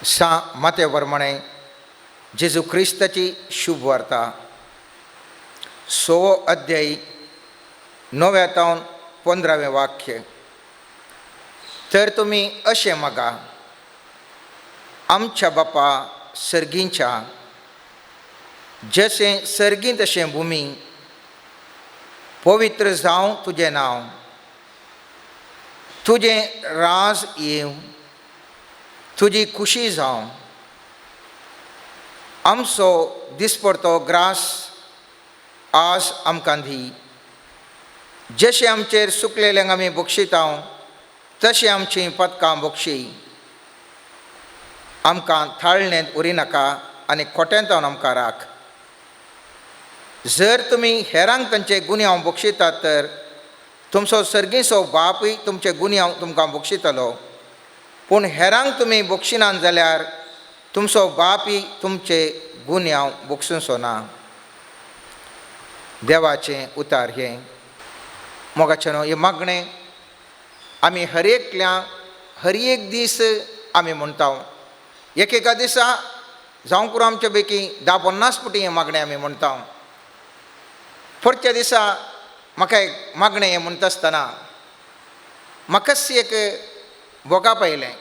सा माते प्रमाणे जेजू क्रिस्ताची शुभ वार्ता 6वो अध्याय 9व्या तावन 15वें वाक्य. तर तुमी अशें मागा, आमच्या बापा सर्गींच्या, जशें सर्गीं तशें भुमी, पवित्र जावं तुजें नांव, तुजें राज येवं, तुजी खुशी जावं, आमचो दिसपडतो ग्रास आज आमकां दी, जशें आमचेर सुकलेल्यांक आमी बक्षितां तशें आमचीं पदकां बक्षी, आमकां थाळणेंत उरिनाका आनी खोट्यांत आमकां राख. जर तुमी हेरांक तांचे गुन्यांव बक्षितात तर तुमचो सर्गीचो बापूय तुमचे गुन्यांव तुमकां बक्षितलो, पूण हेरांक तुमी बक्षिनात जाल्यार तुमचो बापूय तुमचे गुन्यांव बक्षुचो ना. देवाचें उतार हें. मोगाचें न्हू हें मागणें आमी हर एकल्या हर एक दीस आमी म्हणटा. एकेका दिसा जावं पुरो आमच्या पैकी 10-50 पुटी हें मागणें आमी म्हणटा. पुढच्या दिसा म्हाका एक मागणें हें म्हणटा आसतना म्हाकाच एक भोगाप आयलें.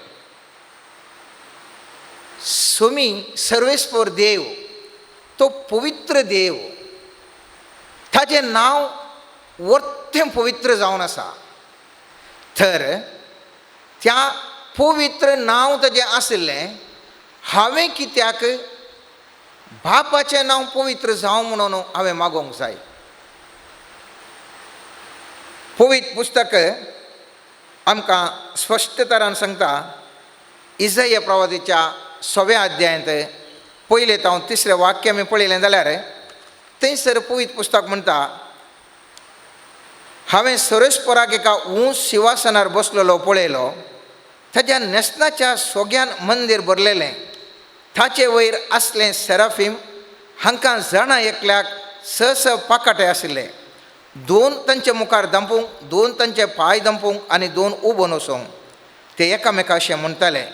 सुमी सर्वेस्पर देव, तो पवित्र देव, ताजें नांव वर्तें पवित्र जावन आसा. तर त्या पवित्र नांव ताजें आशिल्लें, हांवें कित्याक बापाचें नांव पवित्र जावं म्हणून हांवें मागोवंक जाय. पवित्र पुस्तक आमकां स्पश्ट तरान सांगता, इजय प्रवादीच्या 6व्या अध्यायांत पयलें तावन 3रें वाक्य आमी पळयलें जाल्यार थंयसर पवित्र पुस्तक म्हणटा, हांवें सर्वेस्पराक एका ऊंच शिवासनार बसलेलो पळयलो, ताज्या न्हेसणाच्या सोग्यान मंदीर भरलेलें, ताचे वयर आसलें सेराफीम, हांकां जाणा एकल्याक 6 6 पाकाटे आशिल्ले, 2 तांचे मुखार दंपूंक, 2 तांचे पांय दंपूंक आनी 2 उबो वचूंक. ते एकामेका अशें म्हणटाले,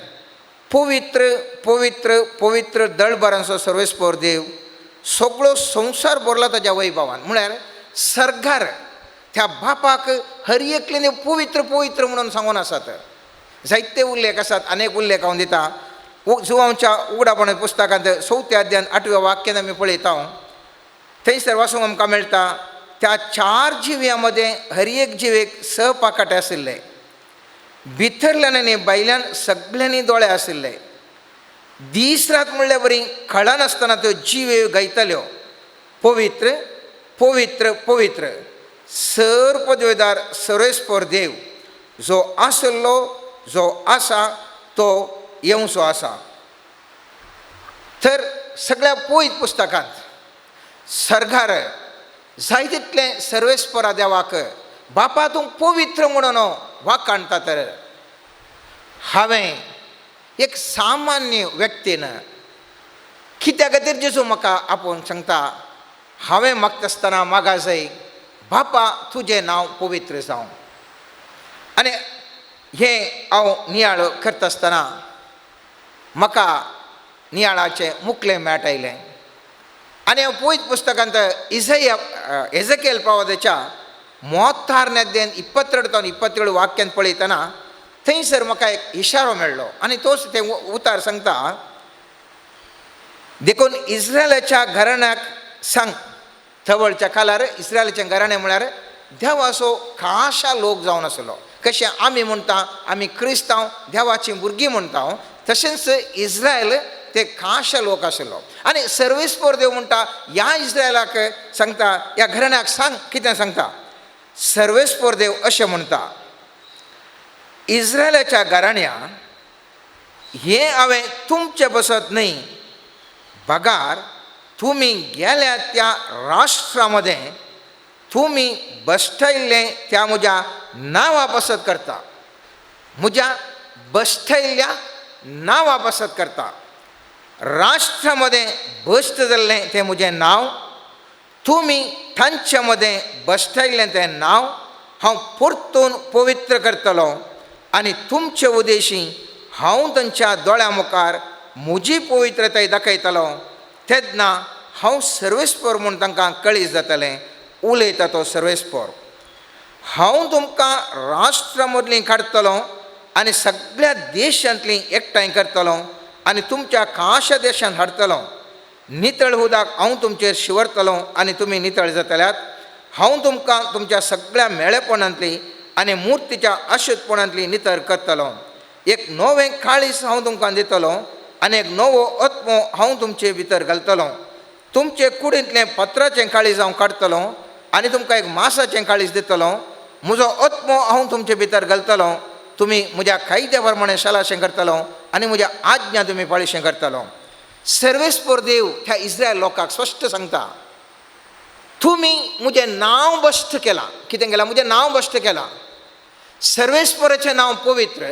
पवित्र पवित्र पवित्र दळभरांचो सर्वेस्पर देव, सगळो संवसार भरला ताज्या वैभवान. म्हळ्यार सर्गार त्या बापाक हर एकल्यान पवित्र पवित्र म्हणून सांगून आसात. जायते उल्लेख आसात, अनेक उल्लेख हांव दिता. जुवांच्या उगडापण पुस्तकांत 4थ्या अध्यायान 8व्या वाक्यान आमी पळयता, थंयसर वाचूंक आमकां मेळटा, त्या 4 जिव्यां मदें हर एक जिवेक 6 पाकाटे आशिल्ले, भितरल्यान आनी भायल्यान सगळ्यांनी दोळे आशिल्ले, दीस रात म्हणल्यार बरी कळनासतना त्यो जिवे गायताल्यो, पवित्र पवित्र पवित्र सर पदवेदार सर्वेस्पर देव, जो आसलो, जो आसा, तो येवचो आसा. तर सगळ्या पवित्र पुस्तकांत सर्गार जाय तितलें सर्वेस्परा देवाक बापा तूं पवित्र म्हणून वाखाणटा. तर हांवें एक सामान्य व्यक्तीन कित्या खातीर जेजू म्हाका आपोवन सांगता, हांवें मागता आसतना मागा जाय, बापा तुजें नांव पवित्र जावं. आनी हें हांव नियाळ करता आसतना म्हाका नियाळाचें मुकलें मेट आयलें. आनी हांव पवित्र पुस्तकांत इजया एजकेल प्रवादाच्या 36 अध्यायान 22 27 वाक्यान पळयतना थंयसर म्हाका एक इशारो मेळ्ळो आनी तोच तें उतार सांगता, देखून इस्रायलाच्या घराण्याक सांग. थवळच्या काळार इस्रायलाचें घराणें म्हळ्यार देवाचो खाशा लोक जावन आसलो. कशें आमी म्हणटा आमी क्रिस्तांव देवाचीं भुरगीं म्हणटा, तशेंच इस्रायल ते खाशा लोक आशिल्लो. आनी सर्वेस्पर देव म्हणटा ह्या इस्रायलाक सांगता, ह्या घराण्याक सांग. कितें सांगता? सर्वेस्पर देव अशें म्हणटा, इस्रायलाच्या घराण्या हें हांवें तुमचें बसत न्हय, बगार तुमी गेल्या त्या राष्ट्रा मदें तुमी बसठयल्लें त्या म्हज्या नांवा पासत करता, म्हज्या बसठयल्ल्या नांवा पासत करता. राष्ट्रा मदें भश्ट जाल्लें तें म्हजें नांव, तुमी तांचे मदें बसठयल्लें तें नांव हांव परतून पवित्र करतलो आनी तुमचे उदेशी हांव तांच्या दोळ्यां मुखार म्हजी पवित्रताय दाखयतलो तेन्ना हांव सर्वेस्पर म्हूण तांकां कळीत जातलें, उलयता तो सर्वेस्पर। हांव तुमकां राष्ट्रां मदलीं काडटलो आनी सगळ्या देशांतलीं एकठांय करतलो आनी तुमच्या खाशा देशांत हाडटलो। नितळ उदक हांव तुमचेर शिंवरतलो आनी तुमी नितळ जातल्यात। हांव तुमकां तुमच्या सगळ्या मेळेपणांतली आनी मुर्तीच्या अशुद्धपणांतली नितळ करतलो। एक नवें काळीज हांव तुमकां दितलो आनी एक नवो आत्मो हांव तुमचे भितर घालतलो। तुमचे कुडींतलें पत्राचें काळीज हांव काडटलो आनी तुमकां एक मासाचें काळीज दितलो। म्हजो आत्मो हांव तुमचे भितर घालतलो, तुमी म्हज्या कायद्या प्रमाणें शालाशें करतलो आनी म्हज्या आज्ञा तुमी पाळीशें करतलो। सर्वेस्पर देव ह्या इस्रायल लोकांक स्पश्ट सांगता, तुमी म्हजें नांव भश्ट केलां। कितें केलां? म्हजें नांव भश्ट केलां। सर्वेस्पराचें नांव पवित्र,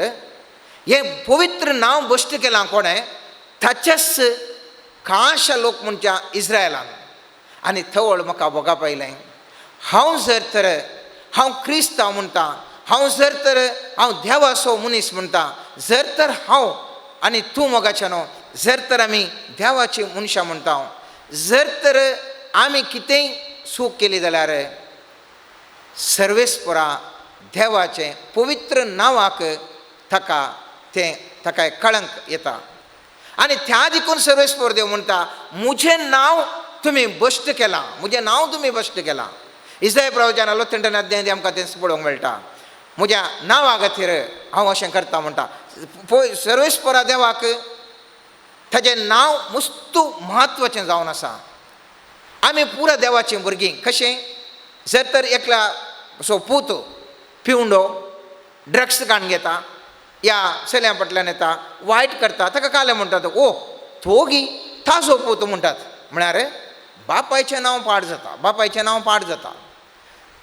हें पवित्र नांव भश्ट केलां कोणें? ताचेच खाशा लोक म्हणच्या इस्रायलान। आनी थवळ म्हाका भोगा पयलें, हांव जर तर हांव क्रिस्तांव म्हणटा, हांव जर तर हांव देवाचो मनीस म्हणटा, जर तर हांव आनी तूं मोगाचें न्हू, जर तर आमी देवाची मनशां म्हणटा, जर तर आमी कितेंय चूक केली जाल्यार सर्वेस्परा देवाचें पवित्र नांवाक ताका तें ताका कळंक येता। आनी त्या देखून सर्वेस्पर देव म्हणटा, म्हजें नांव तुमी भश्ट केलां, म्हजें नांव तुमी भश्ट केलां। इस्रायल प्रवचन 48 अध्याय आमकां तें पळोवंक मेळटा, म्हज्या नांवा खातीर हांव अशें करता म्हणटा। सर्वेस्परा देवाक ताजें नांव मुस्तू म्हत्वाचें जावन आसा। आमी पुरा देवाचीं भुरगीं कशें? जर तर एकला असो पूत पिवंडो ड्रग्स काडून घेता या चलयां फाटल्यान येता, वायट करता, ताका कालें म्हणटात, ओ तोगी ताजो पूत म्हणटात। म्हळ्यार बापायचें नांव पाड जाता, बापायचें नांव पाड जाता।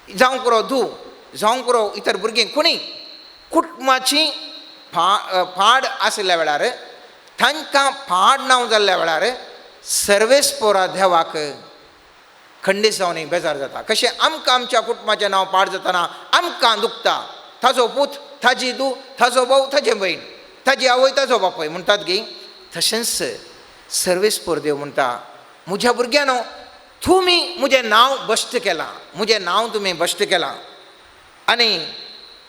जावं पुरो धूव, जावं पुरो इतर भुरगीं, कोणी कुटुंबाची पाड आशिल्ल्या वेळार, तांकां पाड नांव जाल्ल्या वेळार सर्वेस्पोरा देवाक खंडीत जावन बेजार जाता। कशें आमकां आमच्या कुटुंबाचें नांव पाड जातना आमकां दुखता, ताजो पूत, ताजी धूव, ताजो भाव, ताजे भयण, ताजी आवय, ताजो बापूय म्हणटात गी, तशेंच सर्वेस्पोर देव म्हणटा, म्हज्या भुरग्यांनो तुमी म्हजें नांव भश्ट केलां, म्हजें नांव तुमी भश्ट केलां। आनी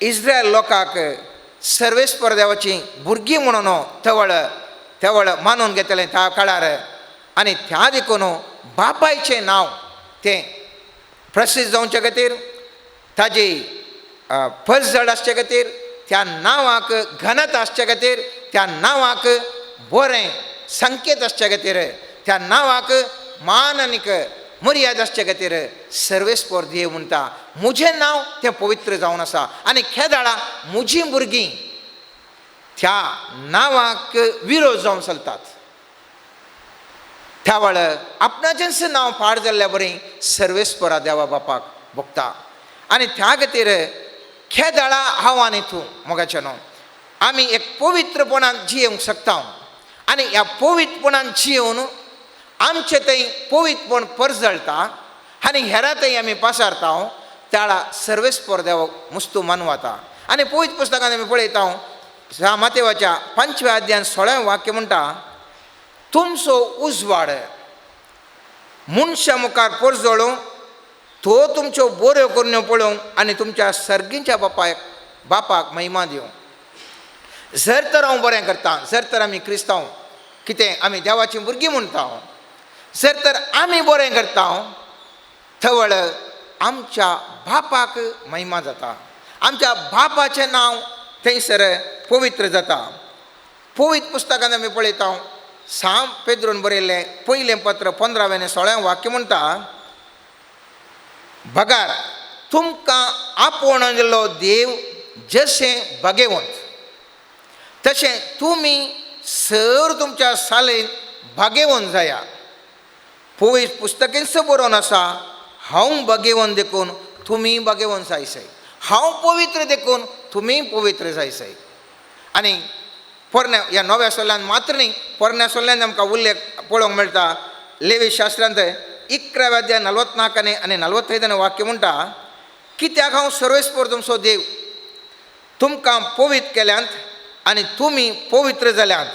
इस्रायल लोकांक सर्वेस्पर देवाची भुरगीं म्हणून तवळ तवळ मानून घेतलें त्या काळार। आनी त्या देखून बापायचें नांव तें प्रसिद्ध जावचे खातीर, ताजी फसजड आसचे खातीर, त्या नांवाक घनता आसचे खातीर, त्या नांवाक बरें संकेत आसचे खातीर, त्या नांवाक मान आनीक मर्याद आसचे खातीर सर्वेस्पर देव म्हणटा, म्हजें नांव तें पवित्र जावन आसा आनी खेदाळा म्हजीं भुरगीं त्या नांवाक विरोध जावन चलतात। त्या वेळार आपणाचेंच नांव पाड जाल्ल्या बरी सर्वेस्परा देवा बापाक भोगता। आनी त्या खातीर खेदाळा हांव आनी तूं मोगाचें न्हू आमी एक पवित्रपणान जियेवंक शकता आनी ह्या पवित्रपणान जियेवन आमचें थंय पवित्रपण परजळटा आनी हेरां थंय आमी पासारता त्याळा सर्वेस्पर देव मुस्तू मानवाता। आनी पवित्र पुस्तकान आमी पळयता मातेवाच्या 5व्या अध्यायान 16 वाक्य म्हणटा, तुमचो उजवाड मनशां मुखार परजळूं, तो तुमच्यो बऱ्यो करण्यो पळोवंक आनी तुमच्या सर्गीच्या बापाक महिमा दिवं। जर तर हांव बरें करता, जर तर आमी क्रिस्तांव कितें आमी देवाचीं भुरगीं म्हणटा, जर तर आमी बरें करता थवळ आमच्या बापाक महिमा जाता, आमच्या बापाचें नांव थंयसर पवित्र जाता। पवित्र पुस्तकान आमी पळयता साम पेद्रून बरयल्लें पयलें पत्र 15वें आनी 16वें वाक्य म्हणटा, बगार तुमकां आपोवन दिल्लो देव जशें भागेवंत तशें तुमी सर तुमच्या सालेन भागेवन जाया। पवित्र पुस्तकेंच बरोवन आसा, हांव भागेवन देखून तुमी भागेवन जायसय, हांव पवित्र देखून तुमी पवित्र जायसय। आनी पोरण्या ह्या नव्या सोल्ल्यान मात्र न्ही, पोरण्या सोल्ल्यान आमकां उल्लेख पळोवंक मेळटा। लेवी शास्त्रांत 11व्या अध्याय 44 आनी 45 वाक्य म्हणटा, कित्याक हांव सर्वेस्पर तुमचो देव तुमकां पवित्र केल्यांत आनी तुमी पवित्र जाल्यांत,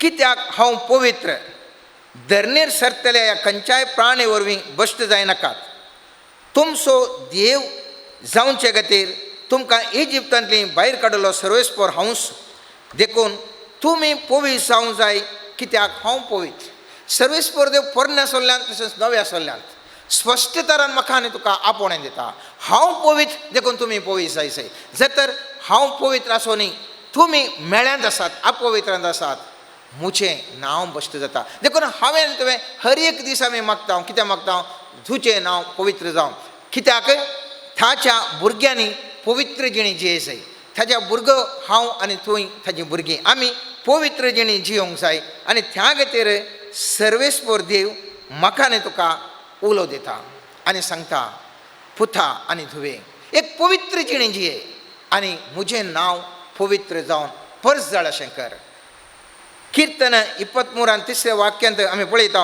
कित्याक हांव पवित्र. धरणीर सरतल्या ह्या खंयच्याय प्राणी वरवीं भश्ट जायनाकात. तुमचो देव जावचे खातीर तुमकां इजिप्तांतली भायर काडलो सर्वेस्पर हांवूच. देखून तुमी पवित्र जावंक जाय कित्याक हांव पवित्र. सर्वेस्पर देव पोरण्या सोल्ल्यांत तशेंच नव्या सोल्ल्यांत स्पश्ट तरान म्हाका आनी तुका आपोवणें दिता. हांव पवित्र देखून तुमी पवित्र जाय जाय. जर तर हांव पवित्र आसो न्ही, तुमी मेळ्यांत आसात, अपवित्रांत आसात, म्हजें नांव भश्ट जाता. देखून हांवें तुवें हर एक दीस आमी मागता. हांव कितें मागता? तुजें नांव पवित्र जावं. कित्याक ताच्या भुरग्यांनी पवित्र जिणी जिये जाय. ताच्या भुरगो हांव आनी तूं ताजी भुरगीं आमी पवित्र जिणी जियोंक जाय. आनी त्या खातीर सर्वेस्पर देव म्हाका आनी तुका उलो दिता आनी सांगता, पुता आनी धुवे एक पवित्र जिणी जिये आनी म्हजें नांव पवित्र जावन परजळ अशें कर. किर्तन 23 तिसऱ्या वाक्यांत आमी पळयता,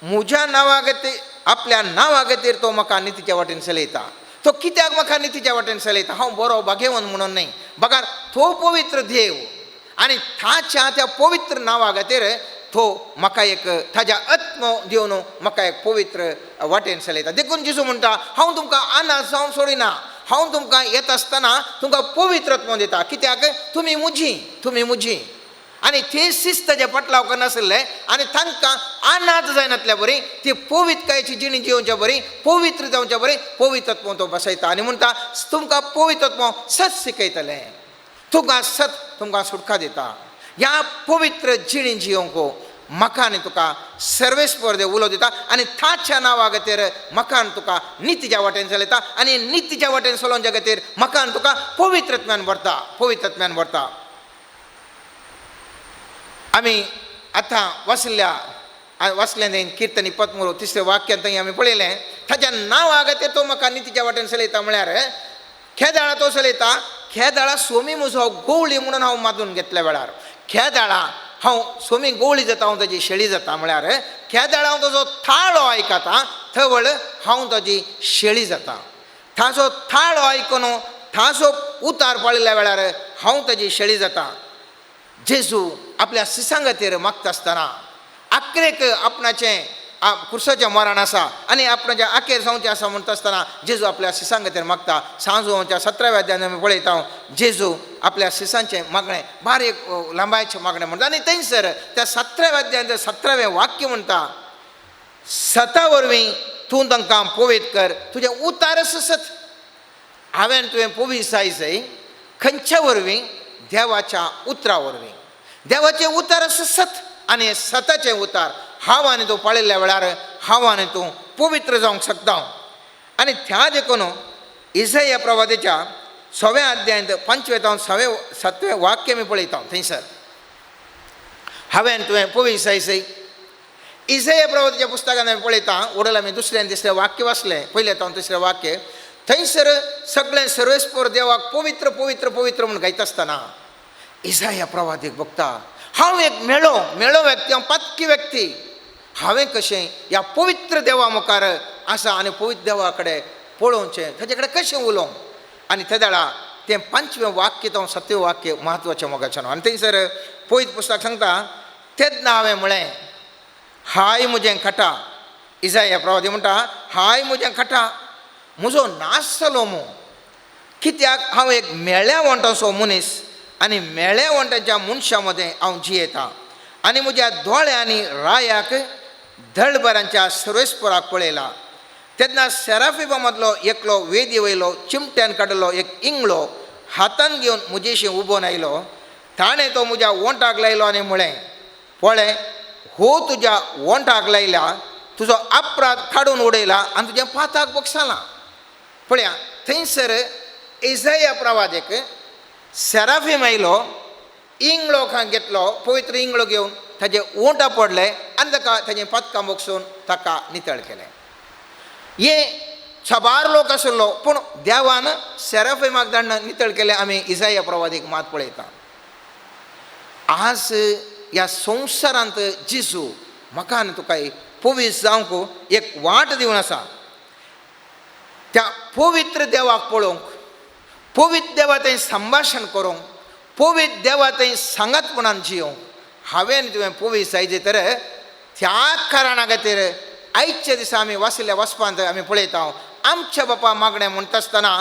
म्हज्या नांवा खातीर आपल्या नांवा खातीर तो म्हाका नितीच्या वाटेन चलयता. तो कित्याक म्हाका नितीच्या वाटेन चलयता? हांव बरो भाग्यवंत म्हणून न्हय, बगार तो पवित्र देव आनी ताच्या त्या पवित्र नांवा खातीर तो म्हाका एक ताज्या आत्मो दिवन म्हाका एक पवित्र वाटेन चलयता. देखून जेजू म्हणटा, हांव तुमकां अनाथ जावन सोडिना, हांव तुमकां येता आसतना तुमकां पवित्र आत्मो दिता. कित्याक तुमी म्हजी, तुमी म्हजी. आनी ते शिस्ताचे पटलाव करनासले आनी तांकां अनाथ जायनातल्या बरी ती पवित्रकायेची जिणी जिवच्या बरी पवित्र जावच्या बरी पवित्र आत्मो तो बसयता आनी म्हणटा, तुमकां पवित्र आत्मो सत शिकयतलें, तुमकां सत तुमकां सुटका दिता. ह्या पवित्र जिणी जिवंक म्हाका आनी तुका सर्वेस्पर देव उलो दिता आनी ताच्या नांवा खातीर म्हाका आनी तुका नितीच्या वाटेन चलयता आनी नितीच्या वाटेन चलोवच्या खातीर म्हाका आनी तुका पवित्र आत्म्यान भरता, पवित्र आत्म्यान भरता. आमी आतां वाचल्या वाचलें किर्तन 23 तिसऱ्या वाक्यांत थंय आमी पळयलें, ताच्या नांवा खातीर तो म्हाका नितीच्या वाटेन चलयता. म्हळ्यार खेदाळा तो चलयता. खेदाळा सोमी म्हजो गवळी म्हणून हांव माजून घेतल्या वेळार खेदाळा हांव सोमी गवळी जाता, हांव ताजी शेळी जाता. म्हळ्यार खेदाळा हांव ताजो थाळो आयकता, थवळ हांव ताजी शेळी जाता. ताजो थाळो आयकून ताजो उतार पळयल्या वेळार हांव ताजी शेळी जाता. जेजू आपल्या सिसां खातीर मागता आसतना आखरेक आपणाचें कुर्साचें मरण आसा आनी आपणाचें आखेर जावचें आसा म्हणटा आसतना जेजू आपल्या सिसां खातीर मागता. सांजोच्या 17व्या अध्यायांत आमी पळयता, जेजू आपल्या सिसांचें मागणें बारीक लांबायचें मागणें म्हणटा आनी थंयसर त्या 17व्या अध्यायांत 17वें वाक्य म्हणटा, सता वरवीं तूं तांकां पवित्र कर, तुजें उतारच सत. हांवें तुवें पवित्र जाय जाय खंयच्या वरवीं? देवाच्या उतरा वरवीं. देवाचें उतार सत आनी सताचें उतार हांव आनी तूं पळयल्ल्या वेळार हांव आनी तूं पवित्र जावंक शकता. आनी त्या देखून इसाया प्रवादाच्या 6व्या अध्यायांत 5वें जावन 6वें 7वें वाक्य आमी पळयता. थंयसर हांवें तुवें पवित्र जाय जाय. इसाया प्रवादाच्या पुस्तकान आमी पळयता, वडल आमी 2रें आनी 3रें वाक्य वाचलें, पयलें जावन 3रें वाक्य. थंयसर सगळें सर्वेस्पर देवाक पवित्र पवित्र पवित्र म्हूण गायता आसतना इसाया प्रवादीक बघता, हांव एक मेळो मेळो व्यक्ती, हांव पातकी व्यक्ती, हांवें कशें ह्या पवित्र देवा मुखार आसा आनी पवित्र देवा कडेन पळोवचें, ताचे कडेन कशें उलोवंक. आनी ते वेळा तें 5वें वाक्य जावं 7वें वाक्य म्हत्वाचें मोगाचें. आनी थंयसर पवित्र पुस्तक सांगता, तेन्ना हांवें म्हळें, हाय म्हजें खटा. इसाया प्रवादी म्हणटा, हाय म्हजें खटा, म्हजो नाश जालो मू. कित्याक हांव एक मेळ्या वण्टाचो मनीस आनी मेळ्या वण्टाच्या मनशां मदें हांव जियेतां आनी म्हज्या दोळ्यांनी रायाक धळभरांच्या सर्वेस्पराक पळयला. तेन्ना सेराफिमा मदलो एकलो वेदी वयलो चिमट्यान काडलो एक इंगळो हातान घेवन म्हजेशी उबोन आयलो. ताणें तो म्हज्या वोंटाक लायलो आनी म्हळें, पळय हो तुज्या वोंटाक लायला, तुजो अपराध काडून उडयला आनी तुज्या पाताक बक्षाला. पळया थंयसर इसाया प्रवादेक सेराफीम आयलो, इंगळो खां घेतलो, पवित्र इंगळो घेवन ताजे ओंठा पडले आनी ताका ताजें पातकां बक्षून ताका नितळ केलें. हे साबार लोक आशिल्लो पूण देवान सेराफिमाक धाडून नितळ केलें. आमी इसाया प्रवादीक मात पळयता. आज ह्या संवसारांत जेजू म्हाका आनी तुका पवित्र जावंक एक वाट दिवन आसा. त्या पवित्र देवाक पळोवंक, पवित्र देवा थंय संभाशण करूंक, पवित्र देवा थंय सांगातपणान जियोवंक हांवें आनी तुवें पवित्र जायजे तर त्या कारणा खातीर आयच्या दिसा आमी वाचिल्ल्या वाचपांत आमी पळयता आमच्या बापा मागणें म्हणटा आसतना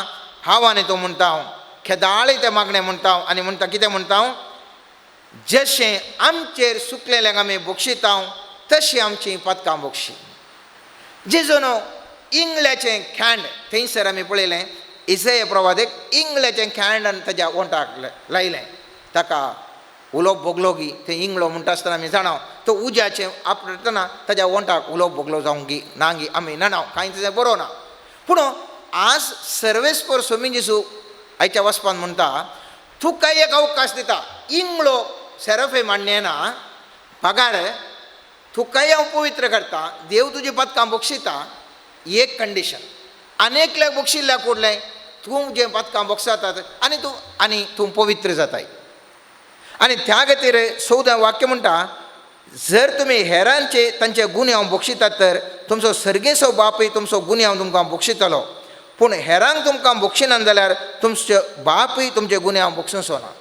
हांव आनी तूं म्हणटा खेदाळी तें मागणें म्हणटा आनी म्हणटा कितें म्हणटा जशें आमचेर सुकलेल्यांक आमी बक्षिता तशी आमची पातकां बक्षी. जेजून इंगल्याचें खांड थंयसर आमी पळयलें इजय प्रवादेक इंगल्याचें खांड आनी ताज्या ओंठाक लायलें ताका उलोवप भोगलो गी थंय इंगलो म्हणटा आसतना आमी जाणाव तो उज्याचें आपटतना ताज्या ओंठाक उलोवप भोगलो जावंक गी ना गी आमी नणाव कांय तेजें बरोवं ना. पूण आज सर्वेस्पर सोमी जेजू आयच्या वचपान म्हणटा तुका एक अवकाश दिता इंगलो सेरफे मान्य ना पगार तुकाय हांव पवित्र करता देव तुजी पदकां बक्षिता एक कंडिशन आनी एकल्याक बक्षिल्ल्या कुडलें तूं जें पदकां बक्षातात आनी तूं आनी तूं पवित्र जाताय. आनी त्या खातीर 14 वाक्य म्हणटा जर तुमी हेरांचे तांचे गुन्यांव बक्षितात तर तुमचो सर्गेचो बापूय तुमचो गुन्यांव तुमकां बक्षितलो पूण हेरांक तुमकां बक्षिना जाल्यार तुमचे बापूय तुमचे गुन्यांव बक्षुचो ना.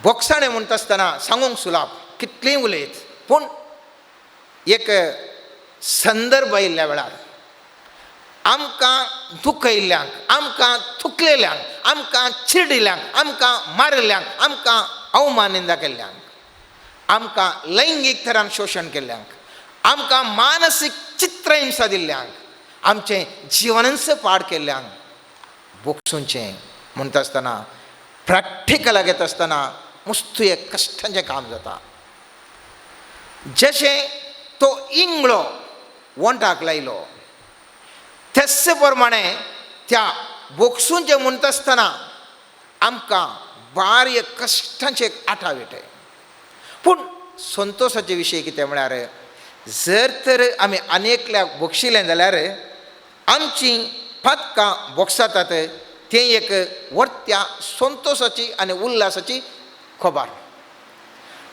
बोक्षाणें म्हणटा आसतना सांगूंक सुलाप कितलीं उलयत पूण एक संदर्भ आयिल्ल्या वेळार आमकां दुखयल्ल्यांक आमकां थुकलेल्यांक आमकां चिरडिल्ल्यांक आमकां मारिल्ल्यांक आमकां अवमान निंदा केल्ल्यांक आमकां लैंगीक थरान शोशण केल्ल्यांक आमकां मानसीक चित्रहिंसा दिल्ल्यांक आमचें जिवनच पाड केल्ल्यांक बोगसूंचें म्हणटा आसतना प्रॅक्टिकलाक येता आसतना मुस्तू एक कश्टांचें काम जाता. जशें तो इंगळो वोंटाक लायलो तेच प्रमाणे त्या बोगसूंचें म्हणटा आसतना आमकां बारीक कश्टांचें एक आठाविटे. पूण संतोशाचे विशय कितें म्हळ्यार जर तर आमी आनी एकल्याक बक्षिलें जाल्यार आमची पातकां बोगसातात तें एक व्हडत्या संतोशाची आनी उल्हासाची खबर.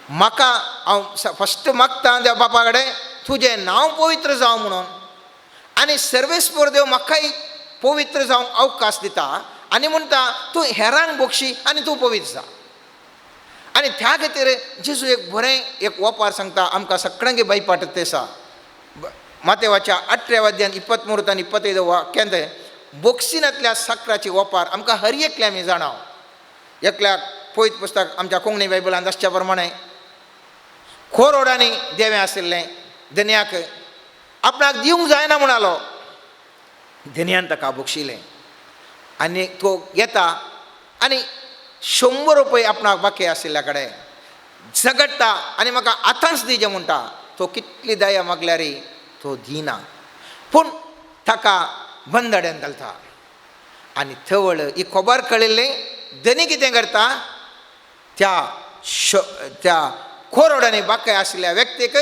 म्हाका हांव फस्ट मागता देव बापा कडेन तुजें नांव पवित्र जावं म्हणून आनी सर्वेस्पर देव म्हाकाय पवित्र जावंक अवकाश दिता आनी म्हणटा तूं हेरांक बक्षी आनी तूं पवित्र जा. आनी त्या खातीर जेजू एक बरें एक ओपार सांगता आमकां सगळ्यांक बायपाट तें आसा मातेवाच्या 18 अध्यायान 23 आनी 25 वाक्यांत बोक्सिनांतल्या साकराची ओपार आमकां हर एकल्या आमी जाणाव. एकल्याक पवित्र पुस्तक आमच्या कोंकणी बायबलांत आसच्या प्रमाणे कोरोडांनी देवें आशिल्लें धनयाक आपणाक दिवंक जायना म्हणालो धनयान ताका बक्षिलें आनी तो येता आनी 100 रुपये आपणाक बाकी आशिल्ल्या कडेन झगडटा आनी म्हाका आतांच दिजे म्हणटा तो कितली दया मागल्यार तो दिना पूण ताका बंदड्यान घालता. आनी थवळ ही खबर कळिल्ली धनी कितें करता त्या त्या कोरोडांनी बाकी आशिल्ल्या व्यक्तीक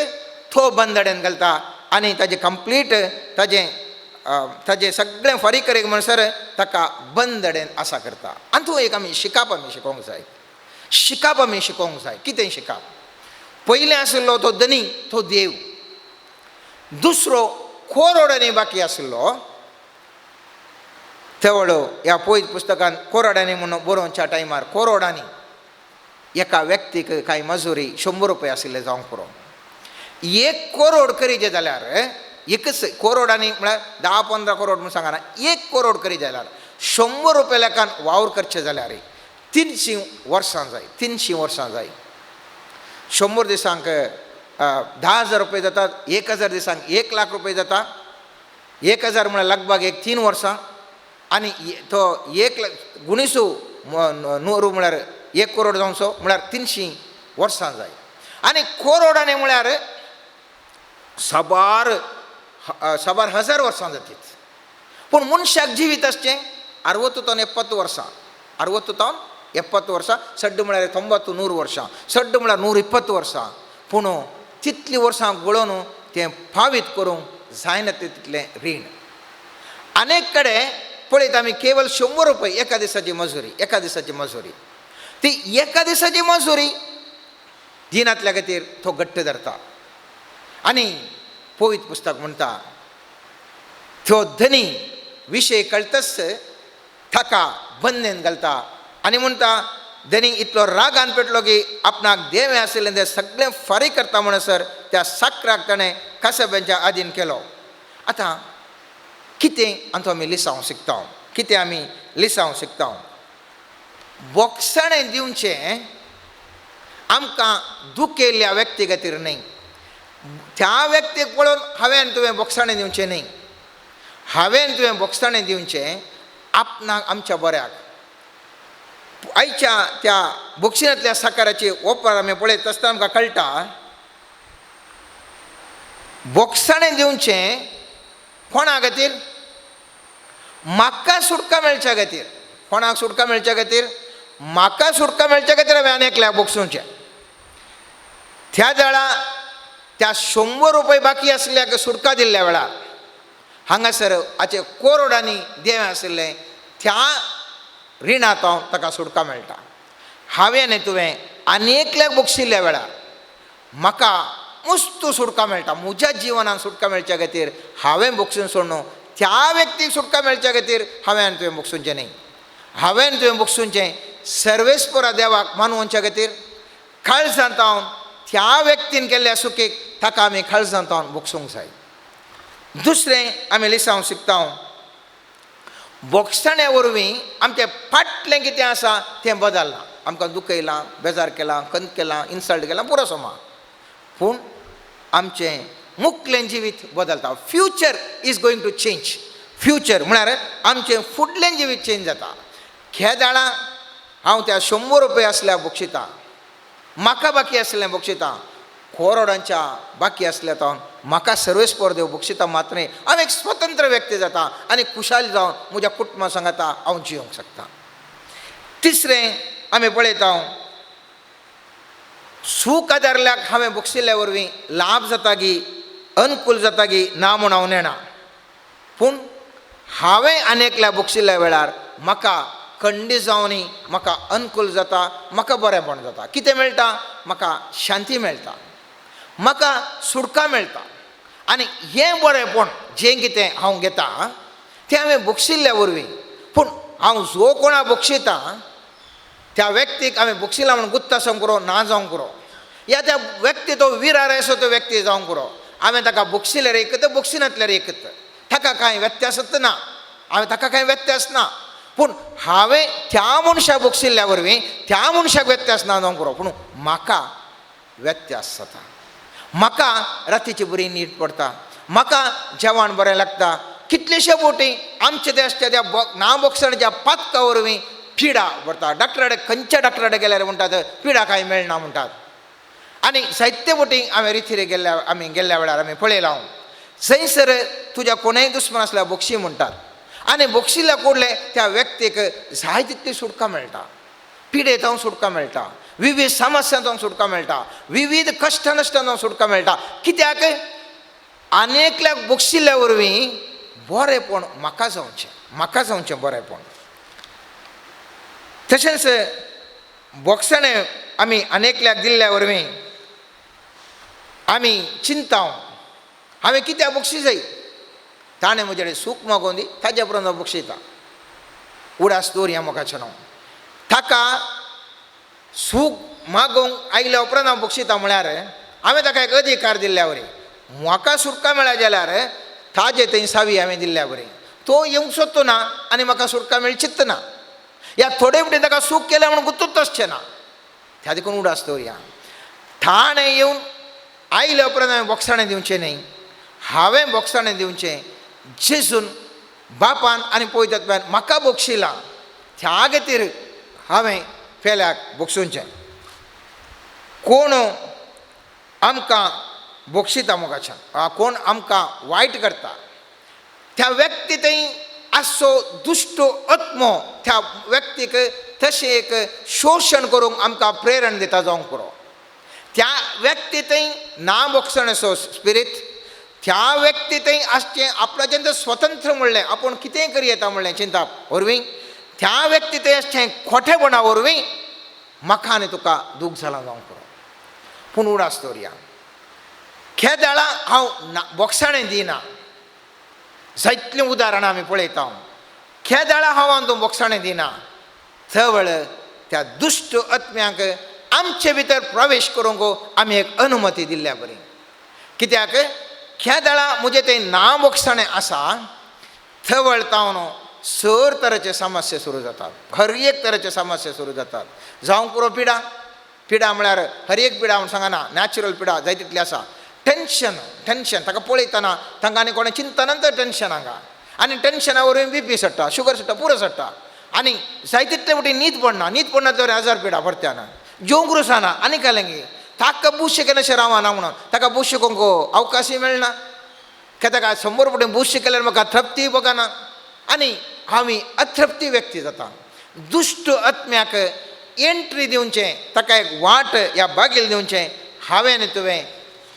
तो बंदड्यान घालता आनी ताजें कंप्लीट ताजें ताजें सगळें फारीक करीक म्हणसर ताका बंदडेन आसा करता. आनी तूं एक आमी शिकाप आमी शिकोवंक जाय शिकाप आमी शिकोवंक जाय. कितें शिकाप? पयलें आशिल्लो तो धनी तो देव दुसरो कोरोडांनी बाकी आशिल्लो तेवळो ह्या पयत पुस्तकान कोरोडांनी म्हणून बरोवच्या टायमार कोरोडांनी एका व्यक्तीक कांय मजुरी 100 रुपया आशिल्ले जावंक पुरो 1 करोड करीचे जाल्यार एकच करोडांनी म्हळ्यार 10-15 करोड म्हूण सांगना 1 करोड करी जाल्यार 100 रुपया लेखान वावर करचे जाल्यार 300 वर्सां जाय 300 वर्सां जाय. 100 दिसांक 10,000 रुपये जातात 1,000 दिसांक 1 लाख रुपये जाता 1,000 म्हळ्यार लगभग एक 3 वर्सां आनी तो 1 लाख गुणिसू 100 म्हळ्यार 1 करोड जावचो म्हळ्यार 300 वर्सां जाय. आनी करोडांनी म्हळ्यार साबार साबार हजार वर्सां जातीत. पूण मनशाक जिवीत आसचें 60 तावन 70 वर्सां 60 तावन 70 वर्सां सड्ड म्हळ्यार 90 100 वर्सां सड्ड म्हळ्यार 120 वर्सां. पूण तितलीं वर्सां गळोवन तें फावीत करूंक जायना तितलें रीण. अनेक कडेन पळयता आमी केवल 100 रुपये एका दिसाची मजुरी एका दिसाची मजुरी ती एका दिसाची मजुरी दिनांतल्या खातीर तो घट्ट धरता. आनी पवित्र पुस्तक म्हणटा तो धनी विशय कळटच ताका बंदेन घालता आनी म्हणटा धनी इतलो रागान पेटलो की आपणाक देवें आशिल्लें तें सगळें फारीक करता म्हणसर त्या साकराक ताणें कासाब्यांच्या आदीन केलो. आतां कितें आमचो आमी लिसांव शिकता, कितें आमी लिसांव शिकता? बोगसाणें दिवचें आमकां दुखेल्ल्या व्यक्ती खातीर न्हय. त्या व्यक्तीक पळोवन हांवें तुवें बोगसाणें दिवचें न्हय, हांवें तुवें बोगसाणें दिवचें आपणाक, आमच्या बऱ्याक. आयच्या त्या बोगसिनांतल्या साकाराची ओपार आमी पळयत आसतना आमकां कळटा, बोगसाणें दिवचें कोणा खातीर? म्हाका सुटका मेळच्या खातीर. कोणाक सुटका मेळच्या खातीर? म्हाका सुटका मेळच्या खातीर हांवें आनी एकल्याक बोगसुचें. त्या वेळा त्या 100 रुपये बाकी आसल्याक सुटका दिल्ल्या वेळार हांगासर हाचे कोरोडांनी देवें आशिल्लें त्या रिणांत हांव ताका सुटका मेळटा. हांवें आनी तुवें आनी एकल्याक बोगशिल्ल्या वेळार म्हाका मुस्तू सुटका मेळटा. म्हज्या जिवनान सुटका मेळच्या खातीर हांवें बोगसून सोडून त्या व्यक्तीक सुटका मेळच्या खातीर हांवें आनी तुवें बोगसूनचें न्हय. हांवें आनी तुवें बोगसूनचें सर्वेस्परा देवाक मानवच्या खातीर काळजांत हांव त्या व्यक्तीन केल्ल्या सुकेक ताका आमी काळजांत हांव बोगसूंक जाय. दुसरें आमी लिसांव शिकता, बोगसण्या वरवीं आमचें फाटलें कितें आसा तें बदललां. आमकां दुखयलां, बेजार केलां, खंत केलां, इन्सल्ट केलां, पुरो समा, पूण आमचें मुखलें जिवीत बदलता. Future is going to change. Future म्हळ्यार आमचें फुडलें जिवीत चेंज जाता. खेदाळां हांव त्या 100 रुपया आसल्या बक्षितां, म्हाका बाकी आसलें बक्षितां, कोरोडांच्या बाकी आसल्या तो म्हाका सर्वेस्पर देव बक्षिता मात्र न्हय, हांव एक स्वतंत्र व्यक्ती जाता आनी खुशाल जावन म्हज्या कुटुंबा सांगाता हांव जियोंक शकता. तिसरें आमी पळयता, सूख आदारल्याक हांवें बक्षिल्ल्या वरवीं लाभ जाता गी अनुकूल जाता गी ना म्हूण हांव नेणा, पूण हांवें आनी एकल्या बक्षिल्ल्या वेळार म्हाका खंडी जावनी म्हाका अनुकूल जाता, म्हाका बरेंपण जाता. कितें मेळटा? म्हाका शांती मेळटा, म्हाका सुटका मेळटा. आनी हें बरेंपण जें कितें हांव घेता तें हांवें बक्षिल्ल्या वरवीं, पूण हांव जो कोणा बक्षिता त्या व्यक्तीक हांवें बक्षिला म्हूण गुत्त आसूंक पुरो, ना जावंक पुरो, या त्या व्यक्ती तो विरार आसो तो व्यक्ती जावंक पुरो. हांवें ताका बक्षिल्यार एकत, बक्षिनातल्यार एकत, ताका कांय व्यत्यासच ना, हांवें ताका कांय व्यत्यास ना. पूण हांवें त्या मनशाक बक्षिल्ल्या वरवीं त्या मनशाक व्यत्यास ना जावंक पुरो, पूण म्हाका व्यत्यास जाता. म्हाका रातीची बरी न्हीद पडटा, म्हाका जेवण बरें लागता. कितलेशे बोटी आमचे देशाच्या त्या ना बक्षण्याच्या पातका वरवीं पिडा भरता. डॉक्टरा कडेन, खंयच्या डॉक्टरा कडेन गेल्यार म्हणटात पिडा कांय मेळना म्हणटात. आनी जायते बोटी हांवें रिथीर गेल्ल्या, आमी गेल्ल्या वेळार आमी पळयलां, जंयसर तुज्या कोणूय दुस्मान आसल्यार बक्षी म्हणटात आनी बक्षिल्ल्या कोडले त्या व्यक्तीक जाय तितली सुटका मेळटा, पिडेंत सुटका मेळटा, विविध समस्यांतून सुटका मेळटा, विविध कश्ट नश्टांतून सुटका मेळटा. कित्याक? आनी एकल्याक बक्षिल्ल्या वरवीं बरेंपण म्हाका जावचें, म्हाका जावचें बरेंपण. तशेंच बोगसणें आमी आनी एकल्याक दिल्ल्या वरवीं आमी चिंता, हांवें कित्याक बक्षी जाय, ताणें म्हजे कडेन सूख मागोवन दी, ताज्या उपरांत हांव बक्षिता. उडास दवरया मोगाचें नांव, ताका सूख मागोवंक आयल्या उपरांत हांव बक्षिता म्हळ्यार हांवें ताका एक अधिकार दिल्ल्या वरी. म्हाका सुटका मेळ्ळा जाल्यार ताजे थंय सावी हांवें दिल्ल्या वरी. तो येवंक सोदतो ना आनी म्हाका सुटका मेळचीच ना, या थोडे फुडें ताका सूख केलें म्हणून गुत्तूच आसचें ना. त्या देखून उडास दवरया. ताणें येवन आयल्या उपरांत हांवें बोगसाणें दिवचें न्हय, हांवें बोगसाणें दिवचें जेजून बापान आनी पवित्र म्हाका बक्षिलां, त्या खातीर हांवें पेल्याक बक्षुचें. कोण आमकां बक्षिता मोगाच्यान, कोण आमकां वायट करता त्या व्यक्ती थंय आसचो दुश्ट आत्मो त्या व्यक्तीक तशें एक शोशण करूंक आमकां प्रेरण दिता जावंक पुरो. त्या व्यक्ती थंय ना बक्षणेचो स्पिरीत, त्या व्यक्ती थंय आसचें आपणाचें तें स्वतंत्र म्हणलें, आपूण कितेंय करी येता म्हणलें चिंताप वरवीं, त्या व्यक्ती थंय आसचें खोटेपणा वरवीं म्हाका आनी तुका दूख जालां जावंक पुरो. पूण उडास दवरया, खेदाळा हांव ना बोगसाणें दिना. जायतलीं उदाहरणां आमी पळयता. खेदाळा हांव आनी तूं बोगसाणें दिना, तवळ त्या दुश्ट आत्म्यांक आमचे भितर प्रवेश करूंक आमी एक अनुमती दिल्ल्या बरी. कित्याक खेदाळा म्हजें तें ना बोगसणें आसा थवळतावन सर तरेचे समस्या सुरू जातात, हर एक तरेचे समस्या सुरू जातात. जावंक पुरो पिडा, पिडा म्हळ्यार हर एक पिडा म्हूण सांगना, नॅचरल पिडा जाय तितली आसा. टेंशन, टेंशन ताका पळयतना तांकां आनी कोणें चिंतना तर टेंशन हांगा, आनी टेंशना वरवीं बीपी चडटा, शुगर चडटा, पुरो चडटा, आनी जाय तितले फावटी न्हीद पडना, न्हीद पडना तर हजार पिडा परत्यान जेवंक रुसाना आनी कालेंगी ताका बूस केन्ना रावना म्हणून ताका बूस शिकोवंक अवकाशय मेळना, कित्याक ताका 100 फावटी बूस शिकल्यार म्हाका तृप्ती बगना आनी हांव अतृप्ती व्यक्ती जाता. दुश्ट आत्म्याक एंट्री दिवचें, ताका एक वाट या बागील दिवचें हांवें आनी तुवें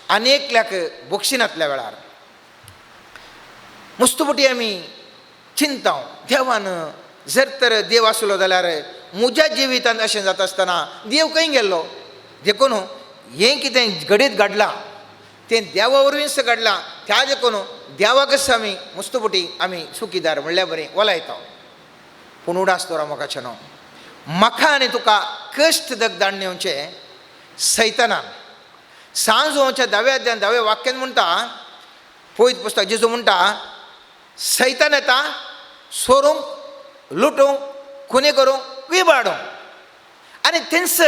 आनी एकल्याक बक्षिनातल्या वेळार मुस्तुपटी आमी चिंता देवान जर तर देव आसलो जाल्यार म्हज्या जिवितांत अशें जाता आसतना देव खंय गेल्लो? देखून हें कितें घडीत घडलां तें देवा वरवींच घडलां, त्या देखून देवाकच आमी मुस्तुपटी आमी सुखीदार म्हणल्यार बरें वलायता. पूण उडास दवरा म्हाका न्हू, म्हाका आनी तुका कश्ट दगदाण येवचें सैतानान सांजोवच्या दाव्या अध्यान दाव्या वाक्यान म्हणटा, पवित्र पुस्तक जेजू म्हणटा, सैतान येता सोरूंक, लुटूंक, खुनी करूंक, विबाडूंक, आनी थंयच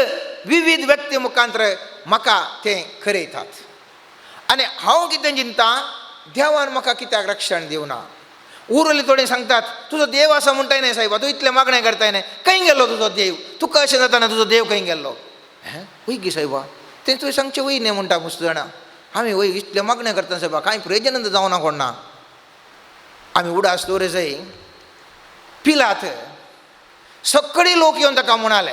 विविध व्यक्ती मुखांतर म्हाका तें करयतात. आनी हांव कितें चिंता, देवान म्हाका कित्याक रक्षण दिवना? उरली थोडी सांगतात तुजो देव आसा म्हणटाय न्हय सायबा, तूं इतलें मागणें करताय न्हय, खंय गेल्लो तुजो देव? तुका अशें जाता ना तुजो देव खंय गेल्लो? हें वय गी सायबा, तें तुवें सांगचें वय न्हय म्हणटा मस्त जाणां आमी वय इतलें मागणें करता सायबा, कांय प्रयोजन जावना कोण ना. आमी उडास दवर जाय पिलात सगळी लोक येवन ताका म्हणाले,